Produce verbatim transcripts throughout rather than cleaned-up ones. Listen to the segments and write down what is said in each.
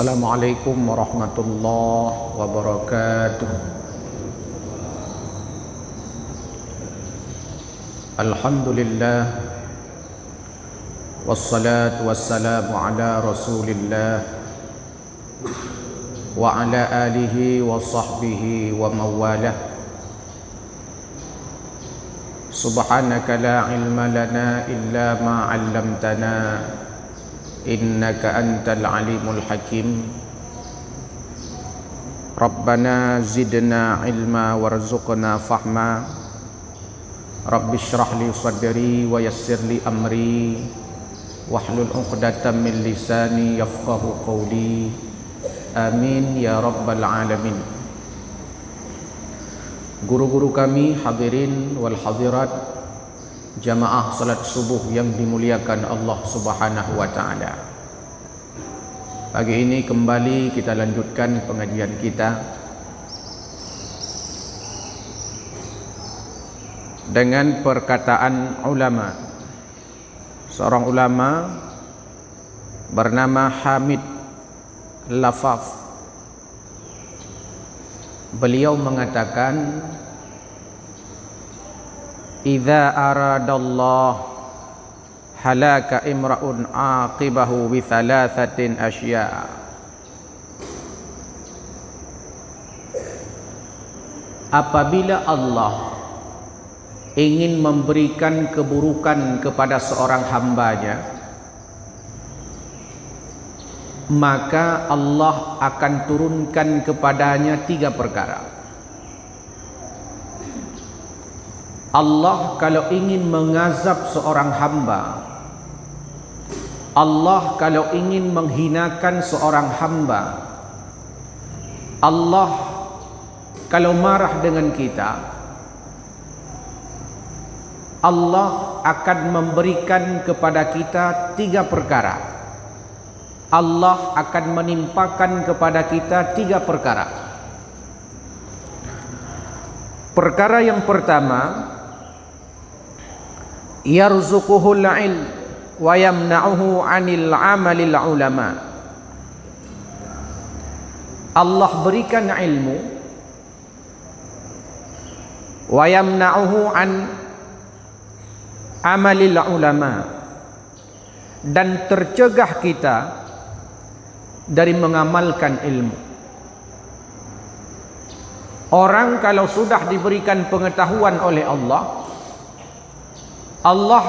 Assalamualaikum warahmatullahi wabarakatuh. Alhamdulillah. Wassalatu wassalamu ala Rasulillah wa ala alihi wa sahbihi wa mawalah. Subhanaka la ilma lana illa ma 'allamtana, innaka antal alimul hakim. Rabbana zidna ilma warzuqna fahma. Rabbi shrah li sadri wa yassir li amri, wahlul 'uqdatam min lisani yafqahu qawli. Amin ya rabbal alamin. Guru-guru kami, hadirin wal hadirat, jamaah salat subuh yang dimuliakan Allah Subhanahu wa taala. Pagi ini kembali kita lanjutkan pengajian kita dengan perkataan ulama. Seorang ulama bernama Hamid Lafaf. Beliau mengatakan, "Idza aradallah halaka imra'un aqibahu bi thalathatin asya." Apabila Allah ingin memberikan keburukan kepada seorang hamba-Nya, maka Allah akan turunkan kepadanya tiga perkara. Allah kalau ingin mengazab seorang hamba, Allah kalau ingin menghinakan seorang hamba, Allah kalau marah dengan kita, Allah akan memberikan kepada kita tiga perkara. Allah akan menimpakan kepada kita tiga perkara. Perkara yang pertama, yarzuquhul ilm wa yamna'uhu 'anil amalil ulama. Allah berikan ilmu, wa yamna'uhu 'an amalil ulama, dan tercegah kita dari mengamalkan ilmu. Orang kalau sudah diberikan pengetahuan oleh Allah, Allah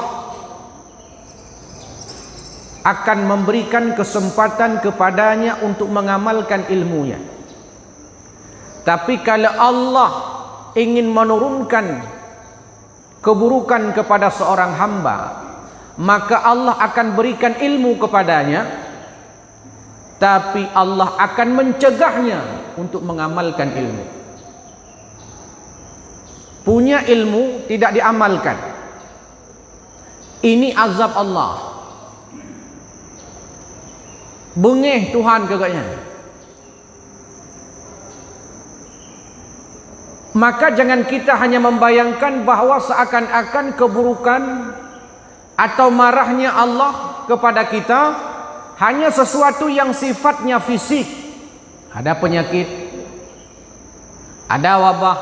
akan memberikan kesempatan kepadanya untuk mengamalkan ilmunya. Tapi kalau Allah ingin menurunkan keburukan kepada seorang hamba, maka Allah akan berikan ilmu kepadanya, tapi Allah akan mencegahnya untuk mengamalkan ilmu. Punya ilmu tidak diamalkan. Ini azab Allah. Beungéh Tuhan keu gobnyan. Maka jangan kita hanya membayangkan bahwa seakan-akan keburukan atau marahnya Allah kepada kita hanya sesuatu yang sifatnya fisik. Ada penyakit, ada wabah.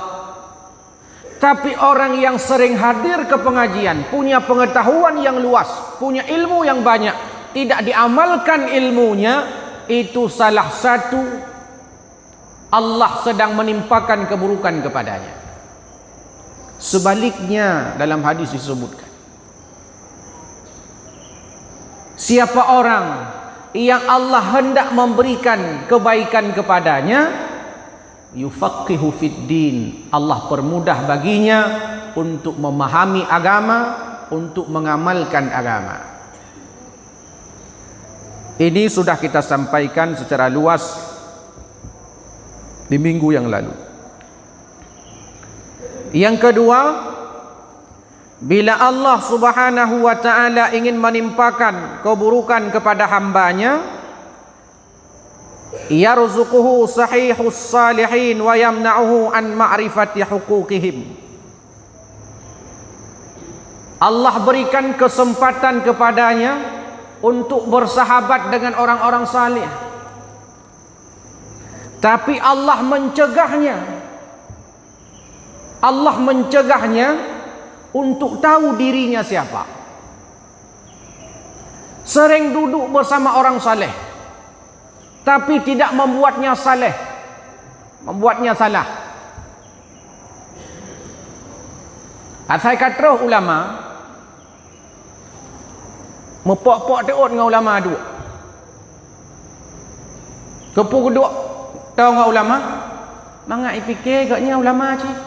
Tapi orang yang sering hadir ke pengajian, punya pengetahuan yang luas, punya ilmu yang banyak, tidak diamalkan ilmunya, itu salah satu Allah sedang menimpakan keburukan kepadanya. Sebaliknya, dalam hadis disebutkan, siapa orang yang Allah hendak memberikan kebaikan kepadanya, yufaqihu fid din, Allah permudah baginya untuk memahami agama, untuk mengamalkan agama. Ini sudah kita sampaikan secara luas di minggu yang lalu. Yang kedua, bila Allah Subhanahu wa taala ingin menimpakan keburukan kepada hamba-Nya, yarzuquhu sahihus salihin wa yamna'uhu an ma'rifati huquqihim. Allah berikan kesempatan kepadanya untuk bersahabat dengan orang-orang saleh. Tapi Allah mencegahnya. Allah mencegahnya untuk tahu dirinya siapa. Sering duduk bersama orang saleh, tapi tidak membuatnya saleh, membuatnya salah. Asai ka troh ulama, meupok-pok teuôt ngon ulama duek. Keupeue geuduek toe ngon ulama? Mangat jipike gobnyan ulama cit.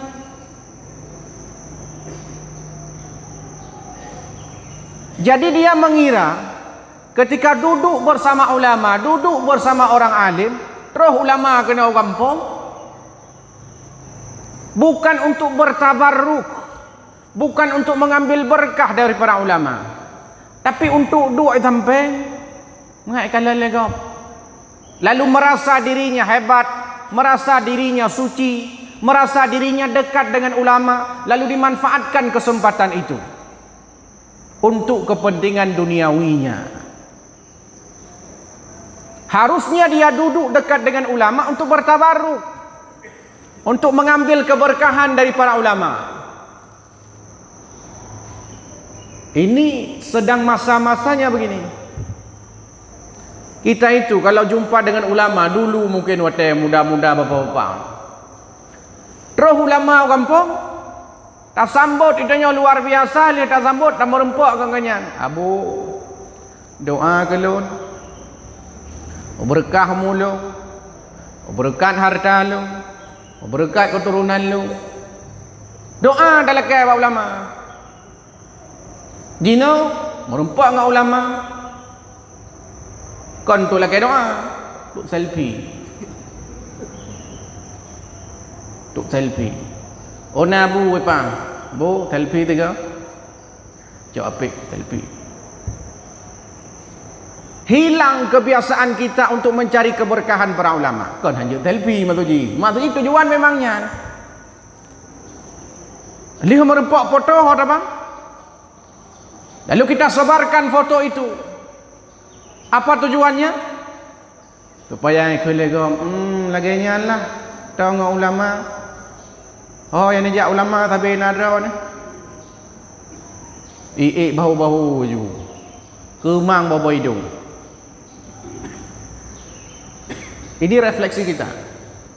Jadi dia mengira ketika duduk bersama ulama, duduk bersama orang alim, troh ulama keunoe u gampông, bukan untuk bertabarruk, bukan untuk mengambil berkah dari para ulama, tapi untuk duek sampéng, mangat ikalon lé gob. Lalu merasa dirinya hebat, merasa dirinya suci, merasa dirinya dekat dengan ulama, lalu dimanfaatkan kesempatan itu untuk kepentingan duniawinya. Harusnya dia duduk dekat dengan ulama untuk bertabarruk, untuk mengambil keberkahan dari para ulama. Ini sedang masa-masanya begini. Kita itu kalau jumpa dengan ulama, dulu mungkin watée muda-muda, bapak-bapak. Troh ulama u gampông, tasambot, geutanyoe luar biasa lé tasambot, tameureumpok ngon gobnyan. Abu, doa keu lôn, beureukah umu lôn, beureukah hareuta lôn, beureukah keuturonan lôn. Doa talakée bak ulama. Jinoe meureumpok ngon ulama, kon untuk lakée doa, untuk selfie. Untuk selfie. Oh, na bu, Ipang. Bu, selfie tiga. Cok apik, selfie. Hilang kebiasaan kita untuk mencari keberkahan para ulama. Kon hanjeuet selfie maksud jih. Maksud jih tujuan memang nyan. Lheueh meureumpok foto ho tabang. Lalu kita sebarkan foto itu. Apa tujuannya? Supaya ikheun lé gob, hmm, lagée nyan lah. Toe ngon ulama. Oh, nyang neujak ulama sabe na droe nyoe. Iék bahu-bahu ju. Keumang bobo idong. Ini refleksi kita.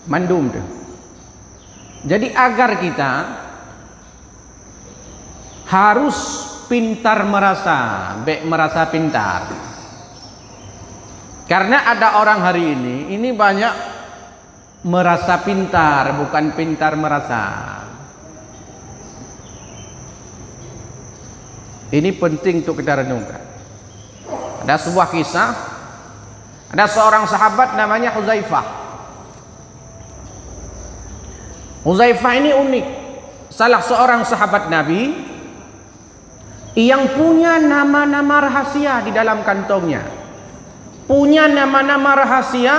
Mandum tu. Jadi agar kita harus pintar merasa, bék merasa pintar. Karena ada orang hari ini, ini banyak merasa pintar, bukan pintar merasa. Ini penting untuk kita renungkan. Ada sebuah kisah, ada seorang sahabat namanya Huzaifah. Huzaifah ini unik, salah seorang sahabat Nabi yang punya nama-nama rahasia di dalam kantongnya. Punya nama-nama rahasia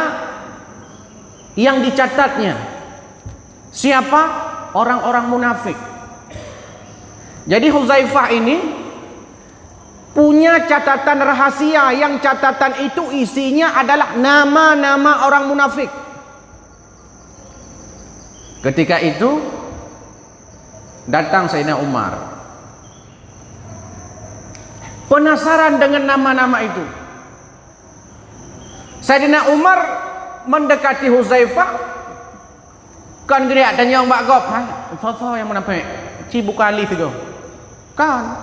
yang dicatatnya. Siapa? Orang-orang munafik. Jadi Huzaifah ini punya catatan rahasia yang catatan itu isinya adalah nama-nama orang munafik. Ketika itu datang Sayyidina Umar. Penasaran dengan nama-nama itu. Sayyidina Umar mendekati Huzaifah, kon geuriak tanyong bak gob, "Hai, soe-soe nyang munafik? Ci buka lé sigoe." Kan?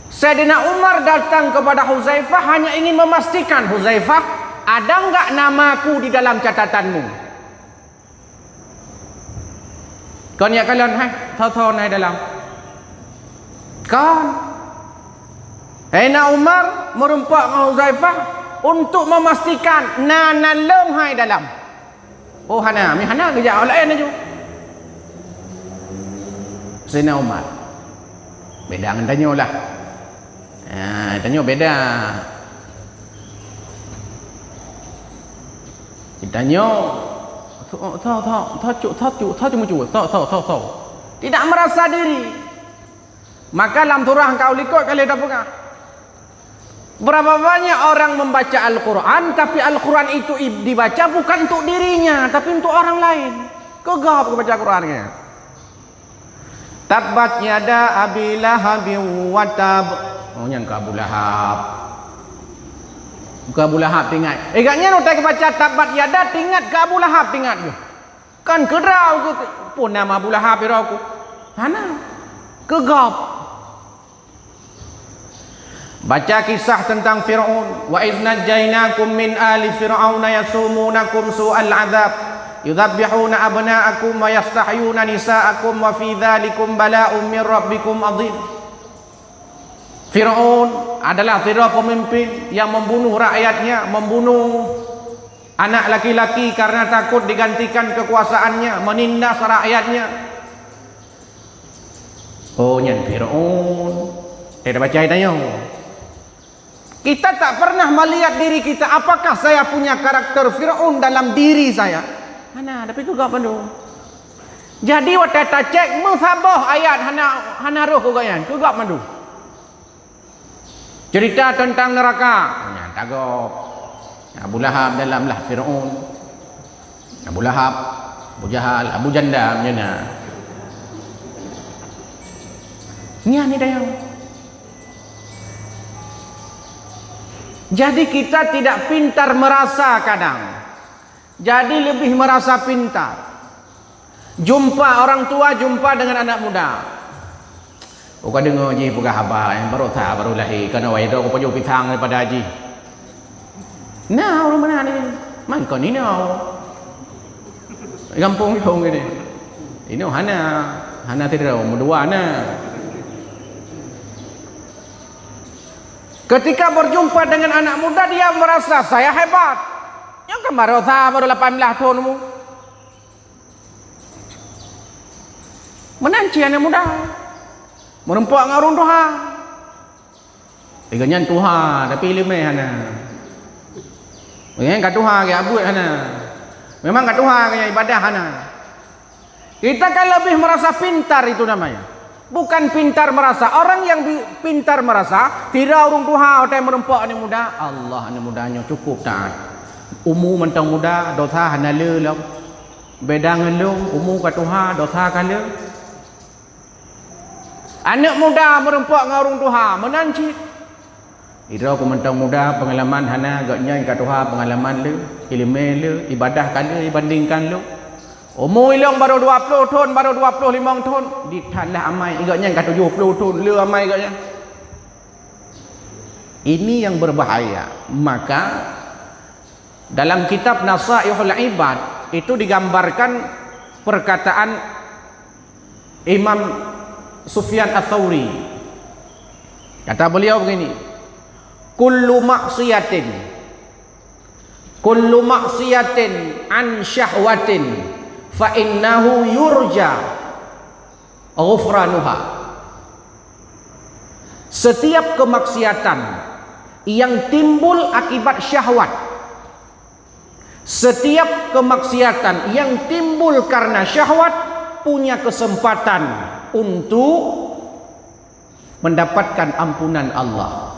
Sayyidina Umar datang kepada Huzaifah hanya ingin memastikan, "Huzaifah, ada enggak namaku di dalam catatanmu?" Kon jak kalon, hai, soe-soe na dalam. Kon. Sayyidina Umar meureumpok ngon Huzaifah untuk memastikan na, na lôn hai dalam. Oh, hana, mi hana geujak awak laén laju. Sayyidina Umar. Beda ngon tanyoe lah. Ha, tanyoe beda. Tanyoe, tho, tho, tho, tho, cuk, tho, cuk, tho, cuk, tho, tho, tho. Tidak merasa diri. Maka lam surah ka u likot ka lheueh tapeugah. Berapa banyak orang membaca Al-Quran, tapi Al-Quran itu i-, dibaca bukan untuk dirinya, tapi untuk orang lain. Keu gob geubaca Quran nyan. Tabbat yada Abi Lahabin wa tab. Oh, nyan keu Abu Lahab. Keu Abu Lahab teuingat. Eh, gobnyan watèe geubaca tabbat yada, teuingat keu Abu Lahab teuingat geuh. Kan keu droe geuh, peue nama Abu Lahab droe geuh? Hana. Keu gob. Baca kisah tentang Fir'aun, "Wa idz najjainakum min ali Fir'auna yasumunakum su'al adzab, yudzabbihuna abna'akum wa yastahyuna nisa'akum wa fi dzalikum bala'un min rabbikum adzim." Fir'aun adalah sidroe pemimpin yang membunuh rakyatnya, membunuh anak laki-laki karena takut digantikan kekuasaannya, menindas rakyatnya. Oh, nyan Fir'aun. Eh, dah baca ayat nyoe. Kita tak pernah melihat diri kita, apakah saya punya karakter Fir'aun dalam diri saya? Hana, tapi keu gob mandum. Jadi, watèe tacèk, meusaboh ayat hana, hana roh keu gobnyan, keu gob mandum. Cerita tentang neraka. Nyan tagob. Abu Lahab dalam lah Fir'aun. Abu Lahab, Abu Jahal, Abu Jandam, nyan na. Nyan ni dayang. Jadi kita tidak pintar merasa kadang. Jadi lebih merasa pintar. Jumpa orang tua, jumpa dengan anak muda. Oh, ka deungoe jih peugah haba, nyang baru that, baru lahé, keunoe wai droe kupajoh pisang daripada jih. Na ureueng meunan ni, man kon inoe. Gampông yong ini. Inoe hana, hana sidroe, meudua na. Ketika berjumpa dengan anak muda, dia merasa, "Saya hebat." Nyang kan baru that, baru lapan belas thon umur. Meunan cit aneuk muda. Meurumpok ngon ureueng tuha. Gobnyan tuha, tapi ileumèe hana. Gobnyan ka tuha, geujak buet hana. Memang ka tuha, gobnyan ibadah hana. Kita kan lebih merasa pintar itu namanya. Bukan pintar merasa. Orang yang bi-, pintar merasa, sidroe ureueng tuha watèe meurumpok aneuk muda, "Allah, aneuk muda nyoe cukup taat. Umu mantong muda, dosa hana le lom." Beda ngon lôn, umu ka tuha, dosa ka le. Aneuk muda meurumpok ngon ureueng tuha, meunan cit. Sidroe ku mantong muda, peungalaman hana, gobnyan ka tuha, peungalaman le, ileumèe le, ibadah ka le, dibandingkan lôn. Umu ilôn baru dua ploh thon, baru dua ploh limong thon, di that lah amai, gobnyan ka tujoh ploh thon, le amai gobnyan. Ini yang berbahaya. Maka, dalam kitab Nasaihul Ibad itu digambarkan perkataan Imam Sufyan Ats-Tsauri. Kata beliau begini, "Kullu maksiatin, kullu maksiatin an syahwatin fa innahu yurja ghufranuha." Setiap kemaksiatan yang timbul akibat syahwat, setiap kemaksiatan yang timbul karena syahwat punya kesempatan untuk mendapatkan ampunan Allah.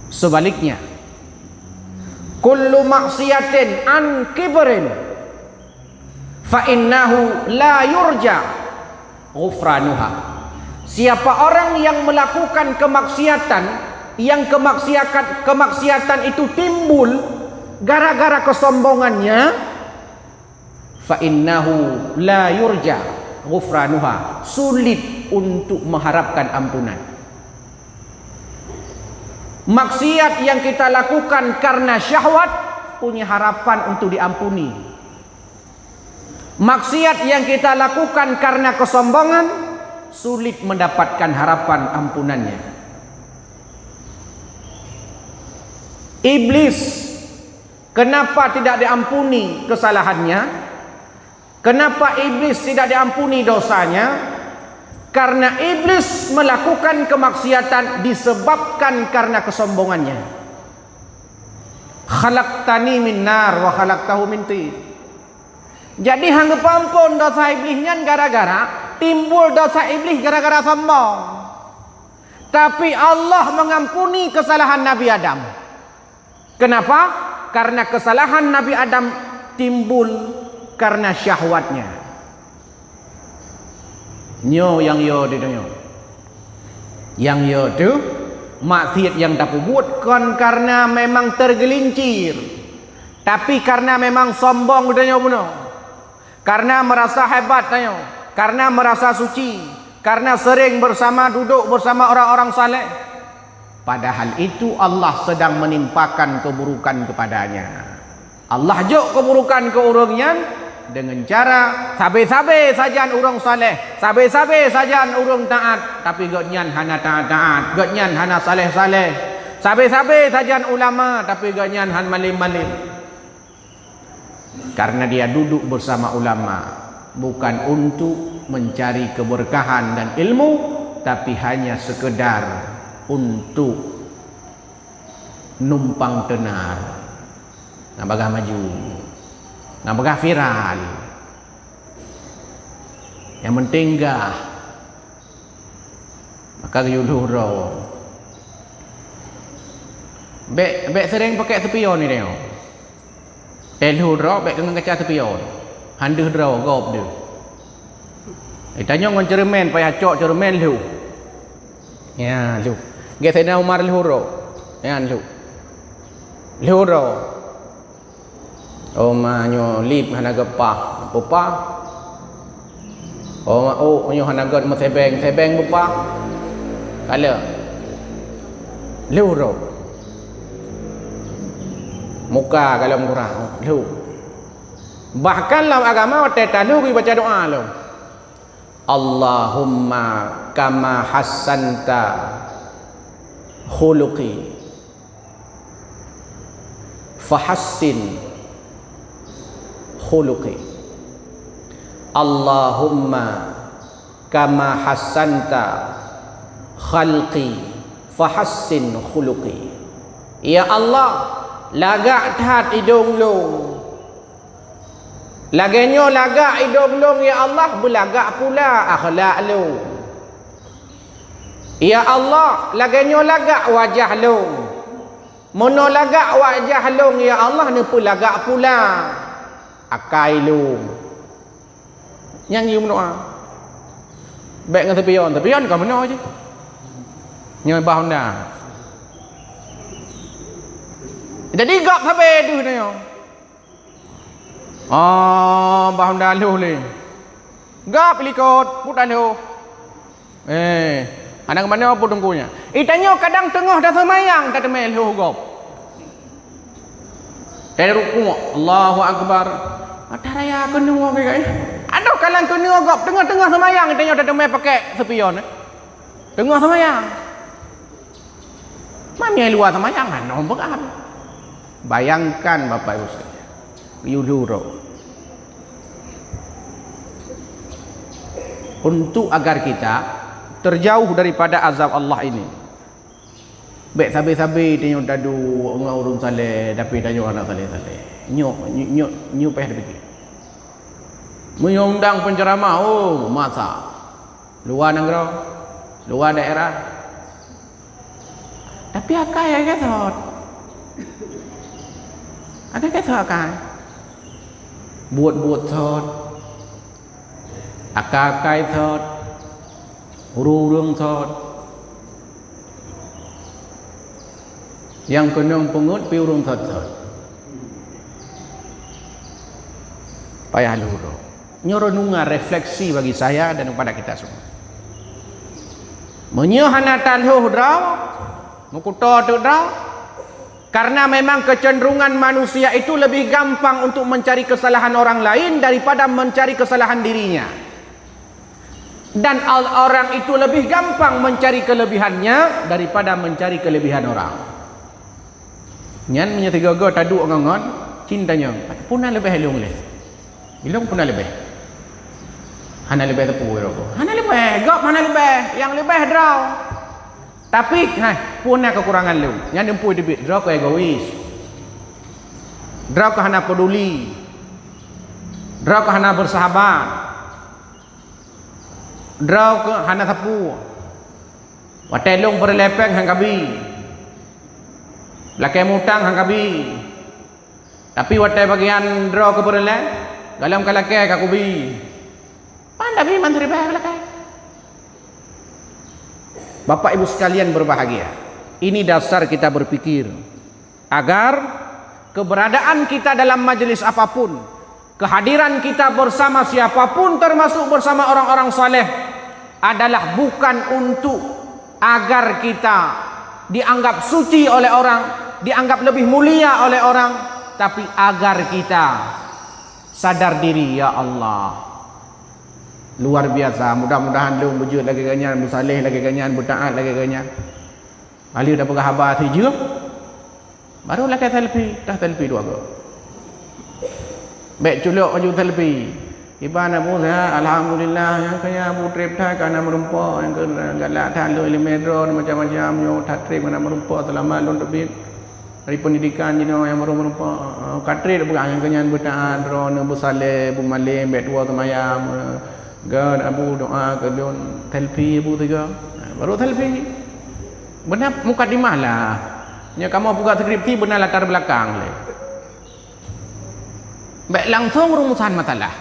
Sebaliknya, kullu maksiatin an kibrin fa innahu la yurja ghufranuha. Siapa orang yang melakukan kemaksiatan, yang kemaksiatan, kemaksiatan itu timbul gara-gara kesombongannya, fa innahu la yurja ghufranuha, sulit untuk mengharapkan ampunan. Maksiat yang kita lakukan karena syahwat punya harapan untuk diampuni. Maksiat yang kita lakukan karena kesombongan sulit mendapatkan harapan ampunannya. Iblis, kenapa tidak diampuni kesalahannya? Kenapa iblis tidak diampuni dosanya? Karena iblis melakukan kemaksiatan disebabkan karena kesombongannya. "Khalaqtani min nar wa khalaqtahu min tin." Jadi, han geupeuampon dosa iblis nyan gara-gara timbul dosa iblis gara-gara sombong. Tapi Allah mengampuni kesalahan Nabi Adam. Kenapa? Karena kesalahan Nabi Adam timbul karena syahwatnya. Nyoe nyang yo di dunia. Nyang yo tu, maksiat nyang tapeubuet kon karena memang tergelincir, tapi karena memang sombong di dunia bunoe. Karena merasa hebat tanyoe, karena merasa suci, karena sering bersama, duduk bersama orang-orang saleh. Padahal itu Allah sedang menimpakan keburukan kepadanya. Allah jok keburukan keu ureuëng nyan deungon cara sabe-sabe sajan ureuëng saleh, sabe-sabe sajan ureuëng taat, tapi gobnyan hana taat-taat, gobnyan hana saleh-saleh. Sabe-sabe sajan ulama, tapi gobnyan han malem-malem. Karena dia duduk bersama ulama bukan untuk mencari keberkahan dan ilmu, tapi hanya sekedar untuk numpang tenar, ngon bagah maju, ngon bagah viral. Nyang penting gah. Maka geuyue lheuh droe. Bék, bék sering pakai spion ni tengok. Eh, lheuh droe bék keu ngon kaca spion. Han deuh droe gob deuh. Eh, tanyoe ngon cermin, payah cok cermin lheuh. Ya, lheuh. Gét Saidina Umar lheuh droe. Ya, lheuh. Lheuh droe. Oh ma nyoe lip hana geupah, peupah. Oh ma ôk nyoe hana gét meusebeng, sebeng peupah. Kaleuh. Lheuh droe. Muka kaleuh meugurah, lheuh. Bahkan lam agama watée talheuh geubaca doa lom. Allahumma kama hassanta khuluqi fahassin khuluqi. Allahumma kama hassanta khalqi fahassin khuluqi. Ya Allah, lagak that idong lôn. Lagée nyoe lagak idong lôn, ya Allah, beulagak pula akhlak lôn. Ya Allah, lagée nyoe lagak wajah lôn. Meunoe lagak wajah lôn, ya Allah, neupeulagak pula akai lôn. Nyang yue meunoe. Bék ngon spion, spion ka meunoe jih. Nyoe bah honda. Jadi gob sabe deuh nyoe. Oh, bah honda lheuh lé. Gob likot, puta lheuh. Eh, aneuk manoe peue teungku nyan? Itanyoe kadang teungoh taseumayang tateumé lheuh gob. Dari rukuk, Allahu Akbar. Mata raya keunoe kai-kai. Aduh, kalang keunoe gob teungoh-teungoh seumayang itanyoe tateumé pakai spion, eh. Teungoh seumayang. Mami luwa seumayang hana beukab. Bayangkan Bapak Ibu sekalian. Yuduro. Untuk agar kita terjauh daripada azab Allah ini. Bék sabe-sabe tanyoe taduek ngon ureuëng saleh, tapi tanyoe hana saleh-saleh. Nyoe, nyoe, nyoe, nyoe payah tapike. Meunyoe undang penceramah, oh, masa. Luwa nanggroe, luwa daerah. Tapi akai, akai sot. Akai, akai sot akai. Buet-buet sot. Akai-akai sot. Ureuëng-ureuëng sot. Nyang keunong peungeut pi ureuëng sot-sot. Payah lurok. Nyoe renungan refleksi bagi saya dan kepada kita semua. Meunyoe hana talhoh droe, meukuto teuk droe, karena memang kecenderungan manusia itu lebih gampang untuk mencari kesalahan orang lain daripada mencari kesalahan dirinya. Dan al-, orang itu lebih gampang mencari kelebihannya daripada mencari kelebihan orang. Nyan meunyoe sigoe-goe taduek ngon-ngon, cit tanyoe, "Peue na leubeh lôn lé? Ilôn peue na leubeh?" Hana leubeh teupeu droe. Hana leubeh, gob hana leubeh, nyang leubeh droe. Tapi, hai, peue na kekurangan lôn? Nyan eumpeue teubiet, droe keu egois. Droe keu hana peduli. Droe keu hana bersahabat. Droe keu hana sapeue. Watée lôn peureulée péng han kabi. Lakée mutang han kabi. Tapi watée bagian droe keu peureulée, galom ka lakée ka kubi. Pan tabi man siribée ka lakée. Bapak Ibu sekalian berbahagia, ini dasar kita berpikir agar keberadaan kita dalam majelis apapun, kehadiran kita bersama siapapun, termasuk bersama orang-orang saleh, adalah bukan untuk agar kita dianggap suci oleh orang, dianggap lebih mulia oleh orang, tapi agar kita sadar diri, "Ya Allah, luar biasa, mudah-mudahan lôn beujeuet lagée gobnyan, beusaléh lagée gobnyan, beutaát lagée gobnyan." Lalu dah peugah haba sijeuem, baru lakée selfie, dah selfie dua go. Bék culok laju selfie. Iban Abu sehat, alhamdulillah, nyang keu nyan Abu treb that ka na meurumpok, nyang keu galak that lôn ileumé droe macam-macam, nyoe that treb ka na meurumpok, seulamat lôn teubiet dari pendidikan jinoe nyang baru meurumpok. Ka treb peugah nyang keu nyan beutaát, droeneuh beusaléh, beumalém, bék tuwoe seumayang. Gét Abu doa keu lôn, selfie Abu tiga. Baru selfie. Beuna mukadimah lah. Nyoe kamoe peugah skripsi beuna latar belakang lé. Bék langsung rumusan masalah.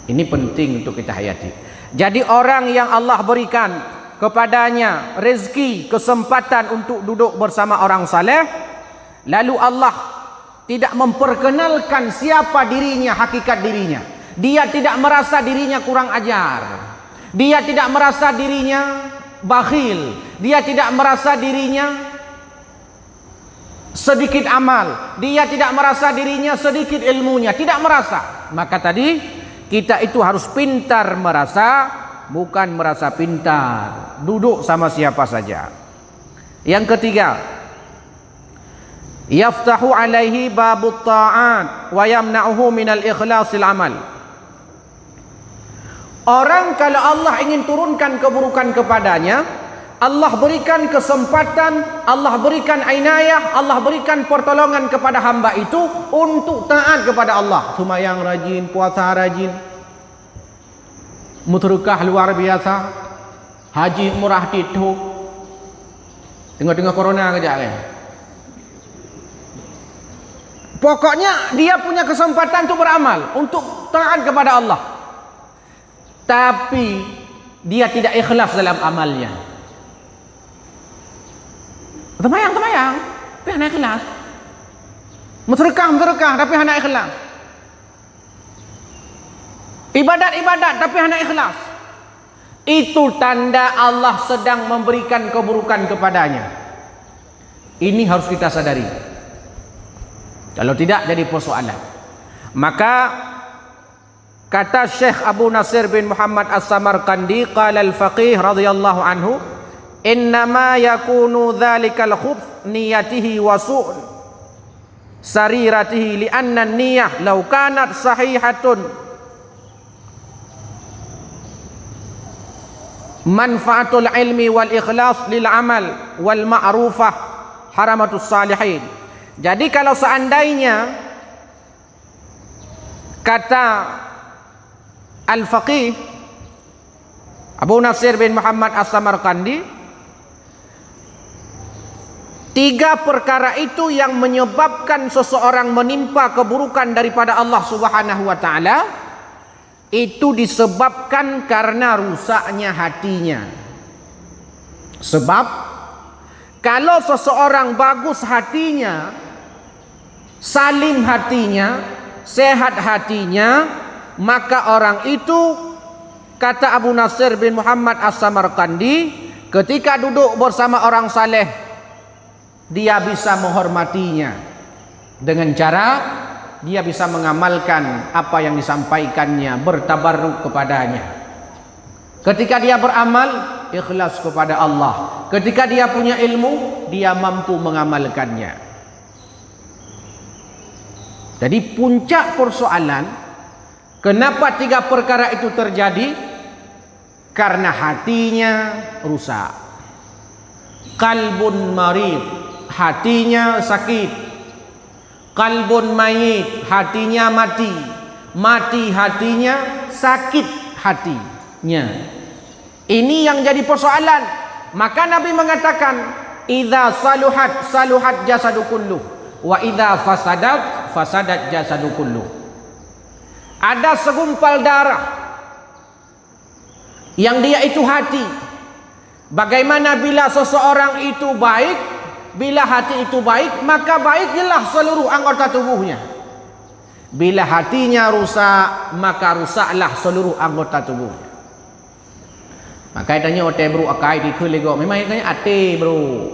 Ini penting untuk kita hayati. Jadi orang yang Allah berikan kepadanya rezeki, kesempatan untuk duduk bersama orang saleh, lalu Allah tidak memperkenalkan siapa dirinya, hakikat dirinya. Dia tidak merasa dirinya kurang ajar. Dia tidak merasa dirinya bakhil. Dia tidak merasa dirinya sedikit amal. Dia tidak merasa dirinya sedikit ilmunya. Tidak merasa. Maka tadi, kita itu harus pintar merasa, bukan merasa pintar. Duduk sama siapa saja. Yang ketiga, yaftahu alaihi babut ta'at wa yamna'uhu minal ikhlasil amal. Orang kalau Allah ingin turunkan keburukan kepadanya, Allah berikan kesempatan, Allah berikan inayah, Allah berikan pertolongan kepada hamba itu untuk taat kepada Allah. Seumayang rajin, puasa rajin, meuseudekah luar biasa, haji umrah titho. Teungoh-teungoh corona keujak kan. Pokoknya dia punya kesempatan untuk beramal, untuk taat kepada Allah. Tapi dia tidak ikhlas dalam amalnya. Seumayang, seumayang, tapi hana ikhlas. Meuseudekah, meuseudekah, tapi hana ikhlas. Ibadat-ibadat, tapi hana ikhlas. Itu tanda Allah sedang memberikan keburukan kepadanya. Ini harus kita sadari. Kalau tidak, jadi persoalan. Maka kata Syekh Abu Nasir bin Muhammad As-Samarqandi, qala al-faqih radhiyallahu anhu, "Innama yakunu dzalikal khubth niyatihi wa su' sariratihi, li'anna niyah law kanat sahihatun, manfaatul ilmi wal ikhlas lil amal wal ma'rufah haramatus salihin." Jadi kalau seandainya, kata Al-Faqih Abu Nasir bin Muhammad As-Samarqandi, tiga perkara itu yang menyebabkan seseorang menimpa keburukan daripada Allah Subhanahu wa Ta'ala, itu disebabkan karena rusaknya hatinya. Sebab, kalau seseorang bagus hatinya, salim hatinya, sehat hatinya, maka orang itu, kata Abu Nasir bin Muhammad As-Samarqandi, ketika duduk bersama orang saleh, dia bisa menghormatinya dengan cara dia bisa mengamalkan apa yang disampaikannya, bertabarruk kepadanya. Ketika dia beramal, ikhlas kepada Allah. Ketika dia punya ilmu, dia mampu mengamalkannya. Jadi, puncak persoalan, kenapa tiga perkara itu terjadi? Karena hatinya rusak. Qalbun marid, hatinya sakit. Qalbun mayit, hatinya mati. Mati hatinya, sakit hatinya. Ini yang jadi persoalan. Maka Nabi mengatakan, "Idza saluhat, saluhat jasadu kullu, wa idza fasadat, fasadat jasadu kullu." Ada segumpal darah yang dia itu hati. Bagaimana bila seseorang itu baik, bila hati itu baik, maka baiklah seluruh anggota tubuhnya. Bila hatinya rusak, maka rusaklah seluruh anggota tubuhnya. Maka tanyoe watée brok akai dikeue lé gob, memang nyan até brok.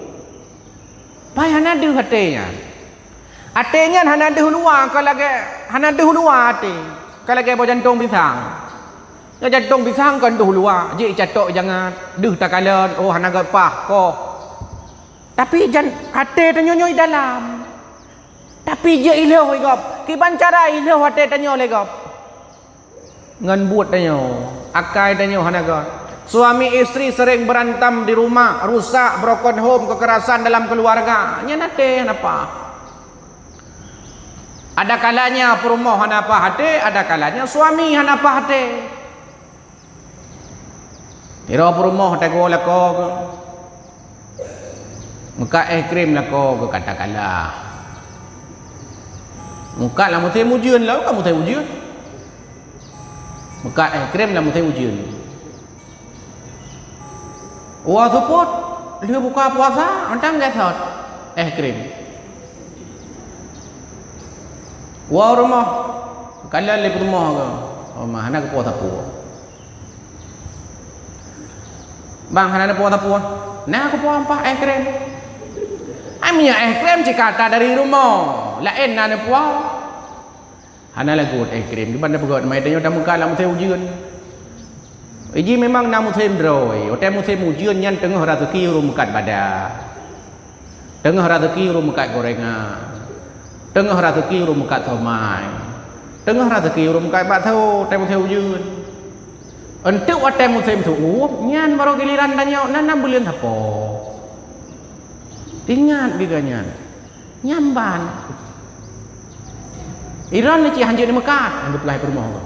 Pai hana deuh até nyan. Até nyan hana deuh luwa ka lagée, hana deuh luwa até. Ka lagée boh jantong pisang. Nyoe jantong pisang kon deuh luwa, jih catok jangat, deuh takalon, oh hana geupaih koh. Tapi jan até tanyoe nyoe dalam. Tapi jih ilhoh lé gob. Kiban cara ilhoh até tanyoe lé gob? Ngon buet tanyoe, akai tanyoe hana göt. Suami istri sering berantem di rumah, rusak, broken home, kekerasan dalam keluarga. Nyan até hana paih. Ada kalanya peurumoh hana paih até, ada kalanya suami hana paih até. Sidroe peurumoh teungoh lakoe geuh. Meukat es krim lakoe geuh katakanlah. Meukat lam musém ujeuen, lakoe ka musém ujeuen. Meukat es krim lam musém ujeuen. Woe seupôt, lheueh buka puasa, mantong gét sot es krim. Woe u rumoh, kalon lé peurumoh geuh, oh, ma hana geupo sapeue. Bang, hana neupo sapeue? Na kupo ampah es krim. Ai minyeuk es krim cit ka that dari rumoh, laén na neupo. Hana lagot es krim, kiban tapeugöt, meutanyoe tameukat lam musém ujeuen. Iji memang na musém droe, watée musém ujeuen nyan teungoh raseuki ureuëng meukat badat. Teungoh raseuki ureuëng meukat gorengan. Teungoh raseuki ureuëng meukat somai. Teungoh raseuki ureuëng meukat bakso, watée musém ujeuen. Enteuk watée musém seuuem, nyan barô giliran tanyoe, na, na buleuen sapo. Ingat giga nyan. Nyan ban. Iron ni cit hanjeuet neumeukat, nyang geupeugah peurumoh tu.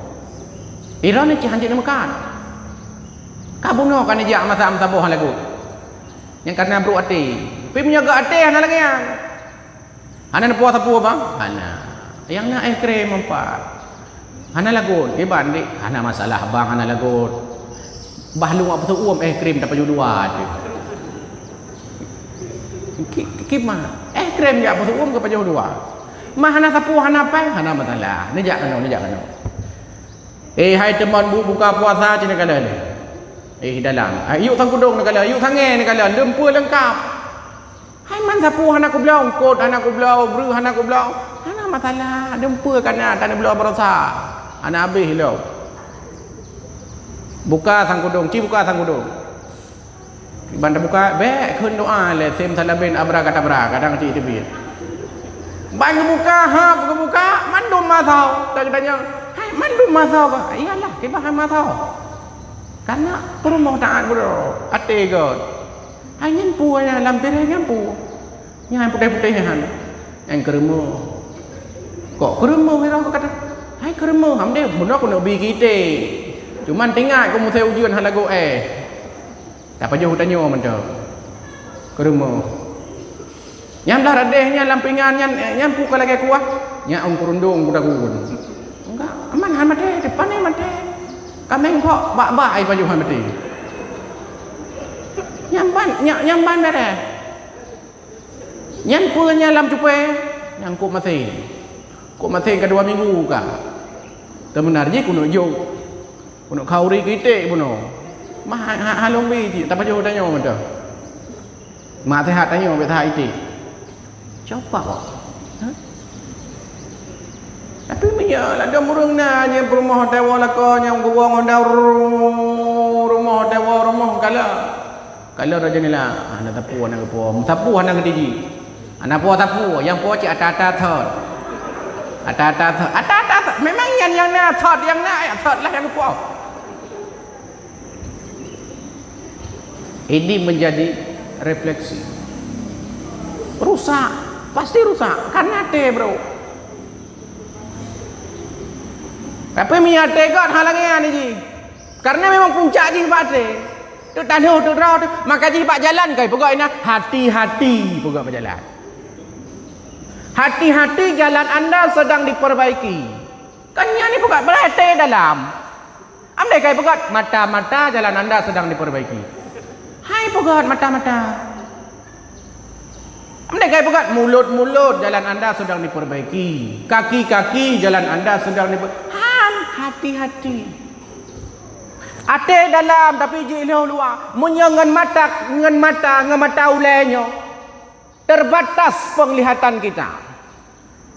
Iron ni cit hanjeuet neumeukat. Ka bunoe ka neujak masa meusaboh lagu. Nyang kana brok até. Tapi meunyoe gét até hana lagée nyan. Hana neupo sapeue bang? Hana. Nyang na es krim empat. Hana lagot, kiban dik, hana masalah bang, hana lagot. Bah lôn ap seuuem es krim tapajoh dua tu. Ki-, kiban, es krim jak ap seuuem geupajoh dua. Mah hana sapeue, hana péng, hana masalah. Neujak keunoe, neujak keunoe. Eh, hai teumon bu-, buka puasa cit neukalon. Eh, dalam. Hai, yuk sangkudong neukalon, yuk sangée neukalon, lumpur leungkap. Hai man sapeue hana kubloe, eungkot hana kubloe, breueh hana kubloe. Hana masalah, lumpur kana taneuh bloe baroesa. Hana habéh lom. Buka sangkudong, ci buka sangkudong. Ban tabuka, bék kheun doa lé, sem salabén abrakadabra, kadang cit teubiet. Ban geubuka, hab geubuka, mandum masoe. Tanyong, hai mandum masoe kah? Iyalah, kiban hai masoe. Kana peurumoh taát beudôh, até göt. Hai nyan peue nyan lam piréng nyan peue? Nyan putéh-putéh nyan. Nyan keureumoh. Kok keureumoh, kata? Hai keureumoh, ham deh, bunoe keuneuk bi kiték. Cuman tingat keu musém ujeuen hana lagot éh. Tapajoh tanyoe mantong. Keureumoh. Nyan blah radeh nyan lam pingan nyan, eh, nyan peue ka lagée kuah. Nyan ôn keurundong kuda kuun. Enggak, aman han maté, depan ni maté. Kaméng kok bak-bak ai pajoh han maté. Nyan ban, nyan, nyan ban bereh. Nyan peue nyan lam cupée? Nyan kok maté. Kok maté ka dua minggu ka. Teumeunar jih keuneuk jok. Keuneuk khauri kiték bunoe. Mah ha-, ha-, halong bi cit, tapajoh tanyoe mantong. Mak sehat tanyoe, bék sehat iték. Coba kok. Ha? Tapi meunyoe ladôm ureuëng na nyang peurumoh tewoe lakoe nyang geuwoe ngon daur rumoh tewoe rumoh kala. Kala roh jeunela, hana sapeue hana geupo. Sapeue hana geutiji. Hana po sapeue, nyang po cit ata-ata thot. Ata-ata thot. Ata-ata thot. Memang nyan nyang na thot, nyang na thot lah nyang geupo. Ini menjadi refleksi. Rusak, pasti rusak. Karena até, bro. Tapi meunyoe até göt hana lagée nyan jih. Karena memang puncak jih bak até. Tu tanoh tu droe tu, maka jih bak jalan kai peugah inan, hati-hati peugah bak jalan. Hati-hati, jalan anda sedang diperbaiki. Kan nyan ni peugah berhati dalam. Amdai kai peugah mata-mata, jalan anda sedang diperbaiki. Hai peugah mata-mata. Amdai kai peugah mulut-mulut, jalan anda sedang diperbaiki. Kaki-kaki, jalan anda sedang diper-, han, hati-hati. Até dalam tapi jih lheueh luwa. Meunyoe ngon mata, ngon mata, ngon mata ulée nyoe, terbatas penglihatan kita.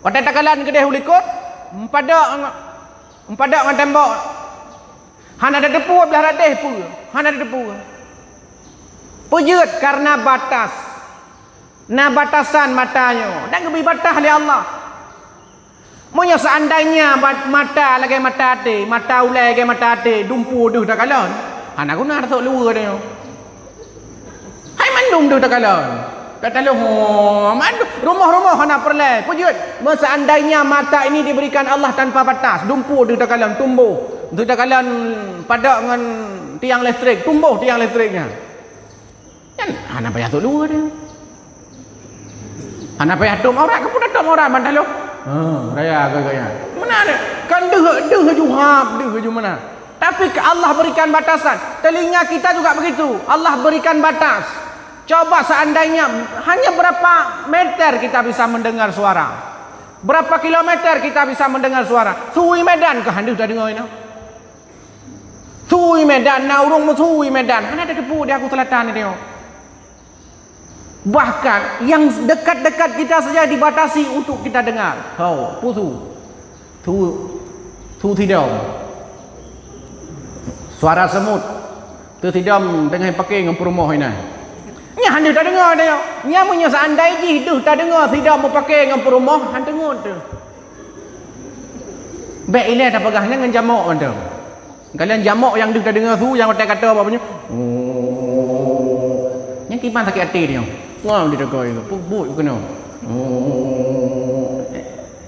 Watée takalon keudeh u likot, meupadok ngon, meupadok ngon tembok. Hana tateupeue blah radeh peue, hana tateupeue. Peue jeuet? Karena batas. Na batasan mata nyoe, dan geubri batas lé Allah. Meunyoe seandainya bat-, mata lagée mata até, mata ulée lagée mata até, dumpeue deuh takalon, hana guna tasok luweue tanyoe. Hai mandum deuh takalon. Ka taloh, ho, mandum, rumoh-rumoh hana peureulée. Peue jeuet? Meunyoe seandainya mata ini diberikan Allah tanpa batas, dumpeue deuh takalon, tumboh. Deuh takalon padok ngon tiang listrik, tumboh tiang listrik nyan. Nyan hana payah sot dua dia. Hana payah tom aurat, keu peue tom aurat ban taloh. Ha, raya gaya. Meunan deh. Kan deuh, deuh ju hab, deuh ju meunan. Tapi ke Allah berikan batasan. Telinga kita juga begitu. Allah berikan batas. Coba seandainya hanya berapa meter kita bisa mendengar suara. Berapa kilometer kita bisa mendengar suara. Sui Medan kah han deuh tadeungoe nyoe? Sui Medan, na ureuëng meusui Medan. Hana tateupeue di Aku Selatan nyoe. Bahkan yang dekat-dekat kita saja dibatasi untuk kita dengar. Ho, peue su? Su, su sidom. Suara semut. Teu sidom teungoh paké ngon peurumoh inan. Nyan han deuh tadeungoe teuh. Nyan meunyoe seandai jih deuh tadeungoe sidom meupaké ngon peurumoh, han teungeut teuh. Bék ilée tapeugah nyan ngon jamok mantong. Kalon jamok nyang deuh tadeungoe su nyang watée ka toe bak bunoe. Oh. Nyan kiban sakét até nyoe. Wah, di dekat itu. Pubut keunoe. Oh.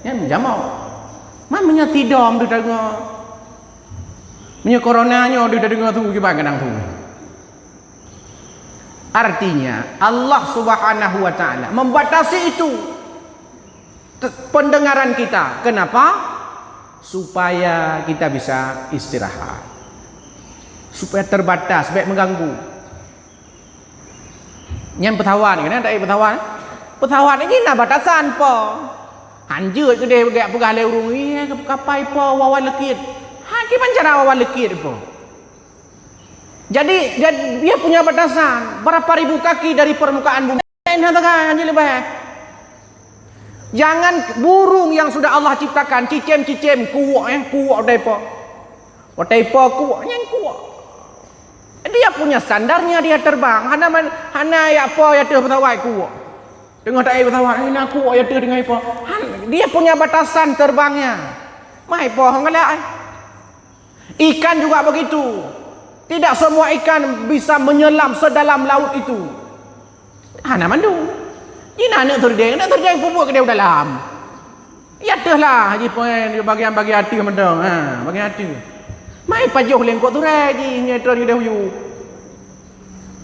Nyan jamok. Man meunyoe sidom deuh tadeungoe. Meunyoe corona nyoe deuh tadeungoe su kiban kadang su. Artinya, Allah Subhanahu wa Ta'ala membatasi itu te-, pendengaran kita. Kenapa? Supaya kita bisa istirahat. Supaya terbatas, bék mengganggu. Nyan pesawat, kan? Tak pesawat. Pesawat ini na batasan po. Hanjeuet keudeh gak peugah lé ureuëng, "Iya, kapai po wawan leukit." Ha, kiban cara wawan leukit po. Jadi, jad-, dia punya batasan berapa ribu kaki dari permukaan bumi. Lain hal tegai, hanya lebih. Jangan burung yang sudah Allah ciptakan, cicém-cicém, kuok, eh, kuok watée po. Watée po kuok, nyan kuok. Dia punya standarnya dia terbang. Hana man, hana yak po ya teuh pesawat kuok. Tengah taék pesawat, hana kuok ya teuh tengah po. Han, dia punya batasan terbangnya. Mai po hong galak, eh. Ikan juga begitu. Tidak semua ikan bisa menyelam sedalam laut itu. Hana mandum. Jih na aneuk teurdeng, aneuk teurdeng peubuet keudeh u dalam. Ya teuh lah, jih peuet bagian-bagian ateueh mantong. Ha, bagian ateueh. Mai pajoh lengkok turai jih, nyoe tron keudeh u yup.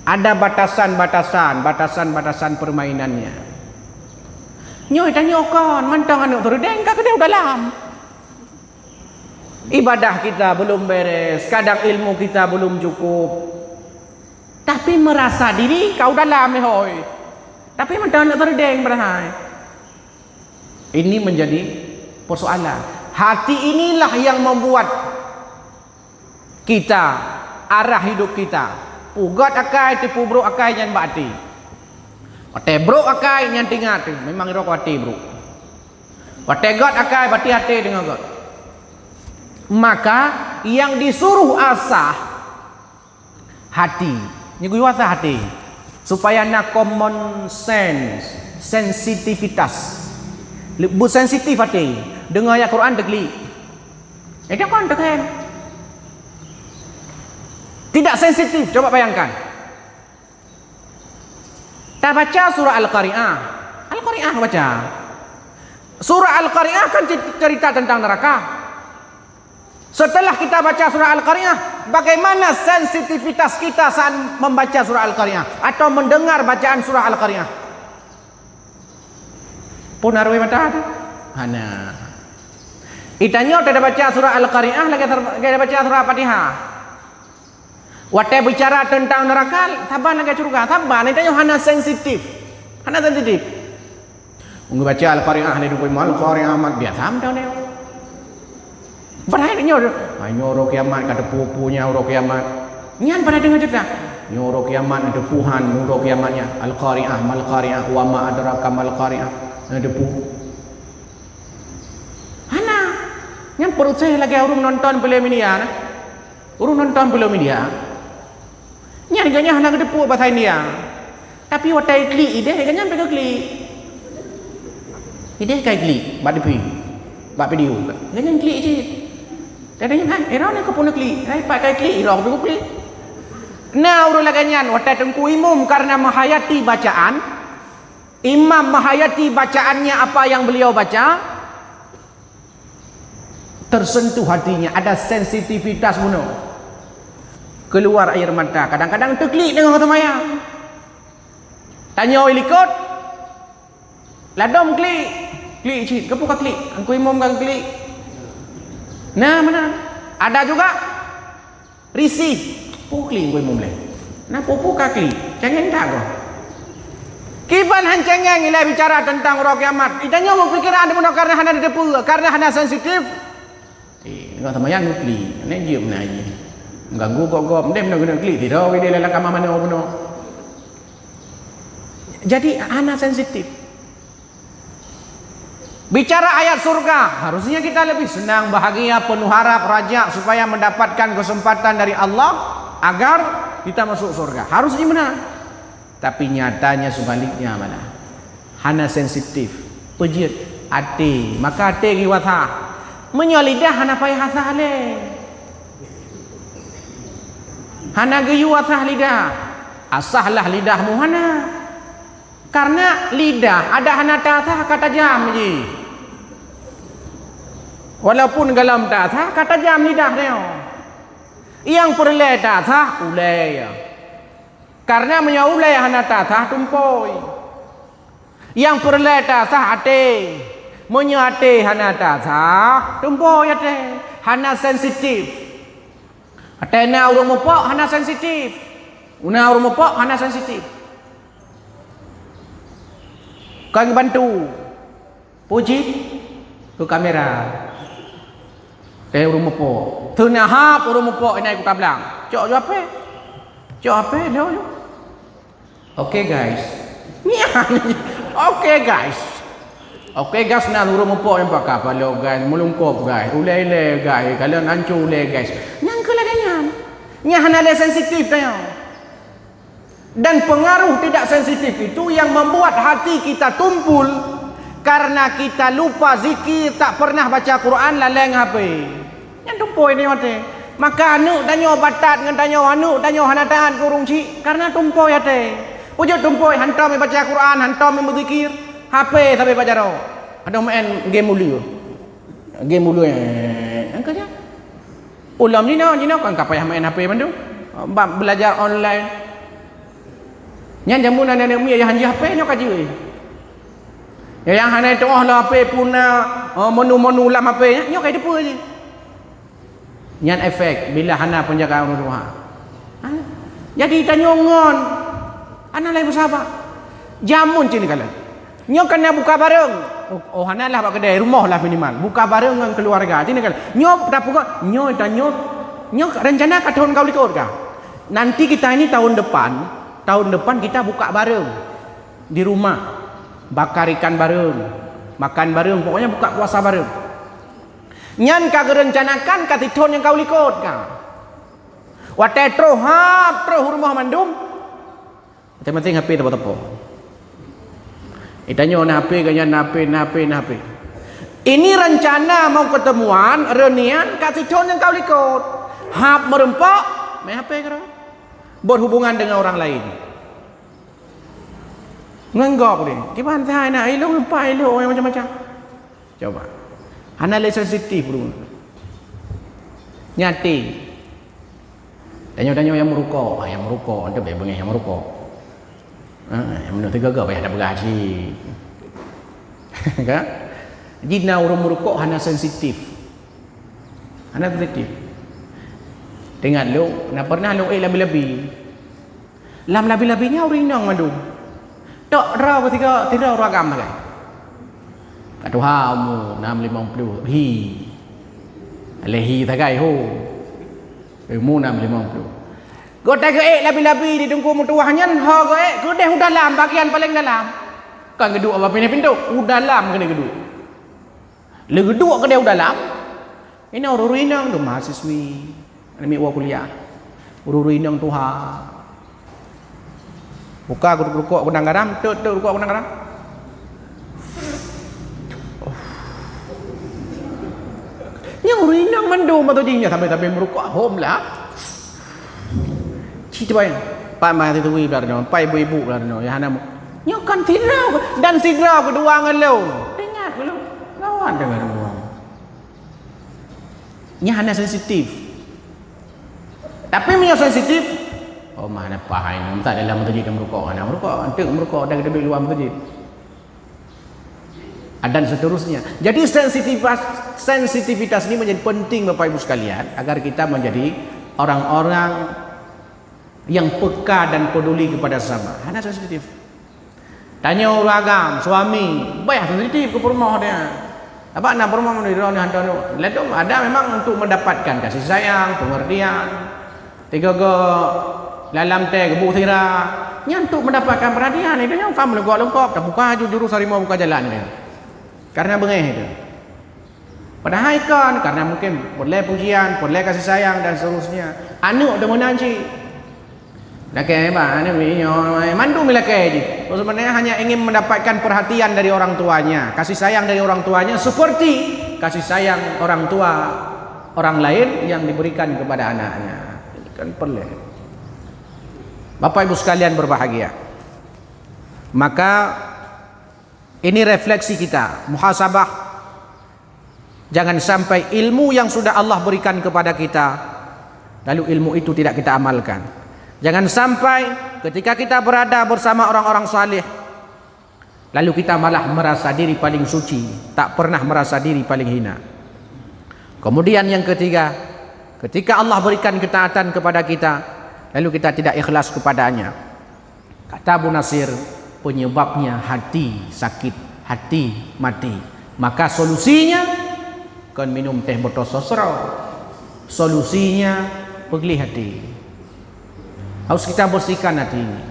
Ada batasan-batasan, batasan-batasan permainannya. Nyoe tanyoe kon, mantong aneuk teurdeng ka keudeh u dalam. Ibadah kita belum beres, kadang ilmu kita belum cukup. Tapi merasa diri kau dalam, eh, hoi. Tapi mantong aneuk teurdeng padahai. Ini menjadi persoalan. Hati inilah yang membuat kita, arah hidup kita. Peugöt akai, teupeubrok akai nyan bak até. Watée brok akai nyan teuingat teuh, memang rot até brok. Watée göt akai, berarti até teungoh göt. Maka yang disuruh asah hati. Nyoe geuyue asah hati. Supaya na common sense, sensitivitas. Leubu sensitif até. Deungoe ayat Quran teuklik. Itu kan teukhen. Tidak sensitif, coba bayangkan. Tabaca surah Al-Qari'ah. Al-Qari'ah baca. Surah Al-Qari'ah kan cer-, cerita tentang neraka. Setelah kita baca surah Al-Qari'ah, bagaimana sensitivitas kita saat membaca surah Al-Qari'ah atau mendengar bacaan surah Al-Qari'ah? Pun arweh mata tu? Hana. Itanyoe tabaca surah Al-Qari'ah lagèe sur-, lagèe baca surah Fatihah. Watèe bicara teuntang neuraka, saban lagèe syeuruga, saban, itanyoe hana sensitif. Hana sensitif. Meunyoe baca Al-Qari'ah lé dukui, Al-Qari'ah mat biasa mantong nyoe. Padahai nyoe, ha, nyoe uroe kiamat ka teupeu-peu nyan uroe kiamat. Nyan padahai deungon cerita. Nyoe uroe kiamat na teupeu han, nyoe uroe kiamat nyan. Al-Qari'ah, mal Qari'ah, wa ma adraka mal Qari'ah. Na teupeu. Hana. Nyan peureuséh lagèe ureueng nonton filem India na. Ureueng nonton filem India. Nyan gobnyan hana geuteupeue basa India. Tapi watèe klik idéh, gobnyan pih geuklik. Idéh ka klik, bak T V, bak video. Gobnyan klik cit. Jadi nyan, eh, droeneuh keupeue neuklik? Hai, pat ka klik, droe pih geuklik. Na ureueng lagèe nyan, watèe Teungku Imum karena menghayati bacaan, imam menghayati bacaannya apa yang beliau baca, tersentuh hatinya, ada sensitivitas bunoe. Keluar air mata, kadang-kadang teuklik deungon seumayang. Tanyoe likot, ladom klik, klik cit, keupeue ka klik? Teungku Imum ka klik. Nah, mana? Ada juga risih. Peue klik Teungku Imum lé? Na peue-peue ka klik. Cengeng that goe. Kiban han cengeng ilèe bicara teuntang uroe kiamat. Itanyoe meupikiran bunoe karena hana teupeue, karena hana sensitif. Eh, deungon seumayang neuklik. Nyan jeuet meunan jih. Mengganggu gob-gob. Mending meunan keuneuk klik sidroe idéh lam kama manoe bunoe. Jadi, hana sensitif. Bicara ayat surga, harusnya kita lebih senang, bahagia, penuh harap, raja, supaya mendapatkan kesempatan dari Allah agar kita masuk surga. Harusnya meunan. Tapi nyatanya sebaliknya mana? Hana sensitif. Peujeuet até, maka até geuh asah. Meunyoe lidah hana payah asah lé. Hana geuyue asah lidah. Asahlah lidahmu hana. Karena lidah adak hana taasah ka tajam jih. Walaupun gohlom taasah ka tajam lidah nyoe. Nyang peureulèe taasah ulèe. Karena meunyoe ulèe hana taasah tumpôi. Nyang peureulèe taasah até. Meunyoe até hana taasah, tumpôi até. Hana sensitif. Até na ureueng mupok hana sensitif. Na ureueng mupok hana sensitif. Kon bantu. Puji keu kamera. Teuh ureueng mupok. Teunahap ureueng mupok inan kutablang. Cok ju H P. Cok H P lheuh ju. Oke guys. Nyan. Oke guys. Oke guys, na ureueng mupok nyang pakai paloe guys, meulungkop guys, ulèe-ulèe guys, kalon ancô ulèe guys. Nyang keu lagèe nyan. Nyan hana lé sensitif tanyoe. Dan pengaruh tidak sensitif itu yang membuat hati kita tumpul karena kita lupa zikir, tak pernah baca Quran, laleng H P. Nyan tumpôi nyoe até. Maka aneuk tanyoe batat ngon tanyoe, aneuk tanyoe hana taat keu ureueng chik karena tumpôi até. Peujeuet tumpôi hantom baca Quran, hantom beuzikir, H P sabe baca ro. Adoh main game ulèe. Game ulèe. Angka ja. Ulôn jinoe, jinoe kan ka payah main H P mandum. Bak belajar online. Nyan jameun aneuk-aneuk miet nyang hanjeuet H P nyoe ka jeuet. Nyang hana tuoh lam H P pun na, eh, menu-menu lam H P nyan, nyoe ka jiteupeue jih. Nyan efek bila hana penjagaan ureueng tuha. Ha? Jadi tanyoe ngon hana lé meusabat. Jameun cit neukalon. Nyoe kana buka bareng. Oh, oh, hana lah bak keudè, rumoh lah minimal. Buka bareng ngon keluarga. Cit neukalon. Nyoe tapeugot, nyoe tanyoe, nyoe rencana ka thon ka likot ka. Nanti kita ini tahun depan, tahun depan kita buka bareng di rumah. Bakar ikan bareng, makan bareng, pokoknya buka puasa bareng. Nyan ka geurencanakan ka sithon nyang ka u likot ka. Watèe troh hab, troh u rumoh mandum, maséng-maséng H P teupeu-teupeu. Itanyoe na H P, gobnyan na H P, na H P, na H P. Ini rencana mau ketemuan, reunian, ka sithon nyang ka u likot. Hab meureumpok, main H P keudroe. Berhubungan dengan orang lain. Ngon gob deh. Kiban that na ilong empat ilong macam-macam. Coba. Hana lé sensitif ureueng. Nyan até. Tanyoe-tanyoe nyang meurukok, ah, nyang meurukok, teuh bèk beungèh nyang meurukok. Ah, nyang meunurot tiga-tiga payah tapeugah cit. Kan? Jih na ureueng meurukok hana sensitif. Hana sensitif. Teuingat lôn, na pernah lôn ék labi-labi. Lam labi-labi nyan ureueng inong mandum. Tok droe keuh tiga, tiga ureueng agam sagai. Ka tuha umu nam limong ploh, hi. Lé hi sagai ho. Umu nam limong ploh. Geutanyoe geuék labi-labi di teungku meutuwah nyan, ho geuék keudeh u dalam, bagian paleng dalam. Kon geuduek bak binéh pintoe, u dalam keuneuk geuduek. Lé geuduek keudeh u dalam, inoe ureueng inong tu mahasiswi, aneuk miet woe kuliah. Ureueng inong tuha. Buka geuduek rukok keunong garam, tot-tot rukok keunong garam. Nyan ureueng inong mandum atau jih nyan sampai-sampai meurukok, hom lah. Cit bai. Pai mahasiswi blah nyoe, pai ibu-ibu blah nyoe, ya hana mu-, nyoe kan sidroe dan sidroe keudua ngon lôn. Ingat ulôn, lawan deungon Allah. Nyan hana sensitif. Tapi meunyoe sensitif, oh, mana pahai nyoe, tak dalam masjid dan meurukok, hana meurukok, enteuk meurukok dan keudeh luar masjid. Dan seterusnya. Jadi sensitivitas, sensitivitas ini menjadi penting Bapak Ibu sekalian agar kita menjadi orang-orang yang peka dan peduli kepada sesama. Hana sensitif. Tanyoe ureueng agam, suami, bah sensitif keu peurumoh dia. Apa nak peurumoh meunan droe ni hantom tu? Ladom ada memang untuk mendapatkan kasih sayang, pengertian. Tiga-tiga lalam teh geubu sira. Nyan untuk mendapatkan perhatian, itu nyan ka meulungkop-lungkop, tabuka ju jurus harimau buka jalan dia. Karena beungéh itu. Padahai kon, karena mungkin peureulèe pujian, peureulèe kasih sayang dan seterusnya. Aneuk deungon cit. Lakèe bah, aneuk nyoe mandum lakèe jih. Sebenarnya hanya ingin mendapatkan perhatian dari orang tuanya, kasih sayang dari orang tuanya seperti kasih sayang orang tua orang lain yang diberikan kepada anaknya. Ini kan peureulèe. Bapak Ibu sekalian berbahagia. Maka ini refleksi kita, muhasabah. Jangan sampai ilmu yang sudah Allah berikan kepada kita, lalu ilmu itu tidak kita amalkan. Jangan sampai ketika kita berada bersama orang-orang saleh, lalu kita malah merasa diri paling suci, tak pernah merasa diri paling hina. Kemudian yang ketiga, ketika Allah berikan ketaatan kepada kita, lalu kita tidak ikhlas kepada-Nya. Kata Abu Nasir, penyebabnya hati sakit, hati mati. Maka solusinya, kon minum teh botol sosro. Solusinya, peugleh hati. Harus kita bersihkan hati ini.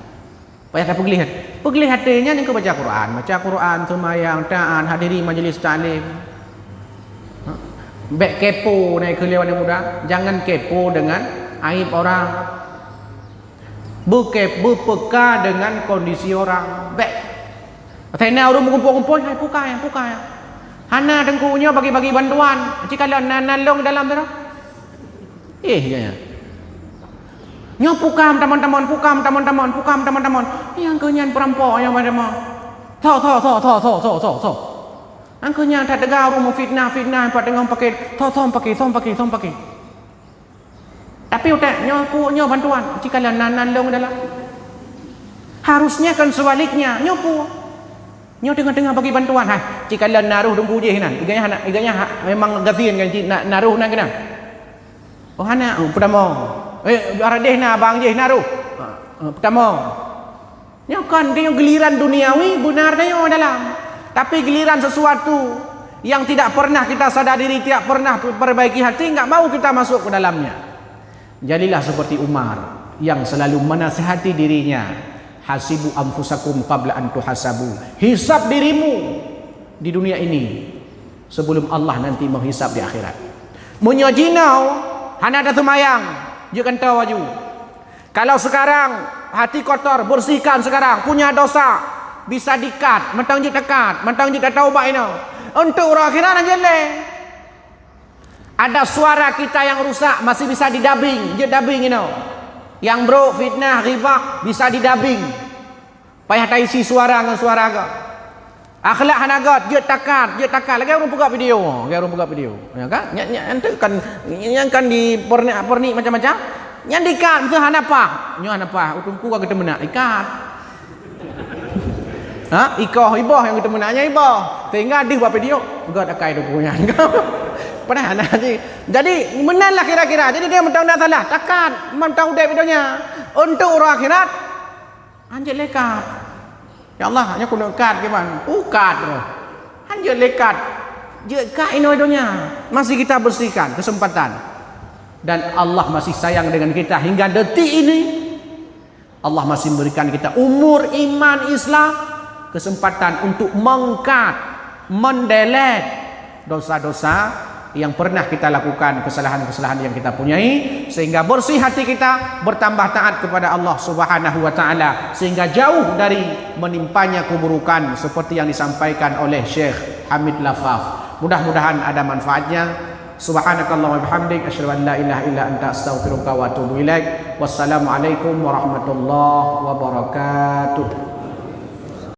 Payah tapeugléh até. Peugléh até nyan nyang keu baca Quran, baca Quran, seumayang, taat, hadiri majlis taklim. Ha? Bék kepo na keu lé aneuk muda, jangan kepo dengan aib orang. Beuke-, beupeka dengan kondisi orang. Bék. Asai na ureueng meugumpôi-gumpôi, hai pukai, pukai. Hana teungku nyoe bagi-bagi bantuan. Cikalon na, na lôn dalam tu. Eh, ya, ya. Nyoe pukam tamon-tamon, pukam tamon-tamon, pukam tamon-tamon. Nyang keu nyan peurampok nyang macam mana? Tho, tho, tho. Nyang keu nyan that teuga ureueng meufitnah, fitnah, pat teungoh pakai, tho, tho pakai, tho pakai, tho pakai. Tapi utak nyoe pu, nyoe bantuan, cikalon nan, nan lôn dalam. Harusnya kan sebaliknya, nyoe pu. Nyoe teungoh-teungoh bagi bantuan, hai, cikalon naroh dungku jih nan. Iganya hana, iganya ha, memang gasien kan cit na, naroh nan keunan. Oh, hana, oh, peutamong. Eh, aradeh na abang jih naroh. Ha, ha, peutamong. Nyoe kan, nyoe giliran duniawi, beuna tanyoe dalam. Tapi giliran sesuatu yang tidak pernah kita sadar diri, tidak pernah perbaiki hati, enggak mau kita masuk ke dalamnya. Jadilah seperti Umar yang selalu menasihati dirinya, "Hasibu anfusakum qabla an tuhasabu." Hisab dirimu di dunia ini sebelum Allah nanti menghisab di akhirat. Meunyoe jinoe hana taseumayang, jeuet kantô laju. Kalau sekarang hati kotor, bersihkan sekarang, punya dosa, bisa dikat, mantong jeuet takat, mantong jeuet tataubat inoe. Untuk uroe akhirat hana jeuet lé. Ada suara kita yang rusak, masih bisa didubbing, jeuet dubbing inoe. Nyang brok, fitnah, ghibah, bisa didubbing. Payah taisi suara ngon suara gob. Akhlak hana göt, jeuet takat, jeuet takat. Lagèe ureueng peugah video, lagèe ureueng peugah video. Ya kan? Nyan, nyan, nyan tu kan, nyan kan dipernik-pernik macam-macam. Nyan dikat, beutôi hana paih. Nyoe hana paih, u teungku ka geuteumeunak, ikat. Ha? Ikoh, iboh nyang geuteumeunak, nyan iboh. Sehingga deuh bak video, göt akai teungku nyan. Padahai hana ji. Jadi, meunan lah kira-kira. Jadi, dia mantong na salah. Takat, mantong udép di donya. Untuk uroe akhirat, hanjeuet lé kat. Ya Allah, nyoe keuneuk kat kiban. Ukat roh. Hanjeuet lé kat. Jeuet kat inoe donya. Masih kita bersihkan kesempatan. Dan Allah masih sayang dengan kita hingga detik ini. Allah masih memberikan kita umur iman Islam, kesempatan untuk mengkat, mendelet dosa-dosa yang pernah kita lakukan, kesalahan-kesalahan yang kita punyai, sehingga bersih hati kita, bertambah taat kepada Allah Subhanahu wa Ta'ala, sehingga jauh dari menimpanya keburukan seperti yang disampaikan oleh Syekh Hamid Lafaf. Mudah-mudahan ada manfaatnya. Subhanakallahumma wa bihamdik, asyhadu an la ilaha illa anta, astaghfiruka wa atubu ilaik. Wassalamualaikum warahmatullahi wabarakatuh.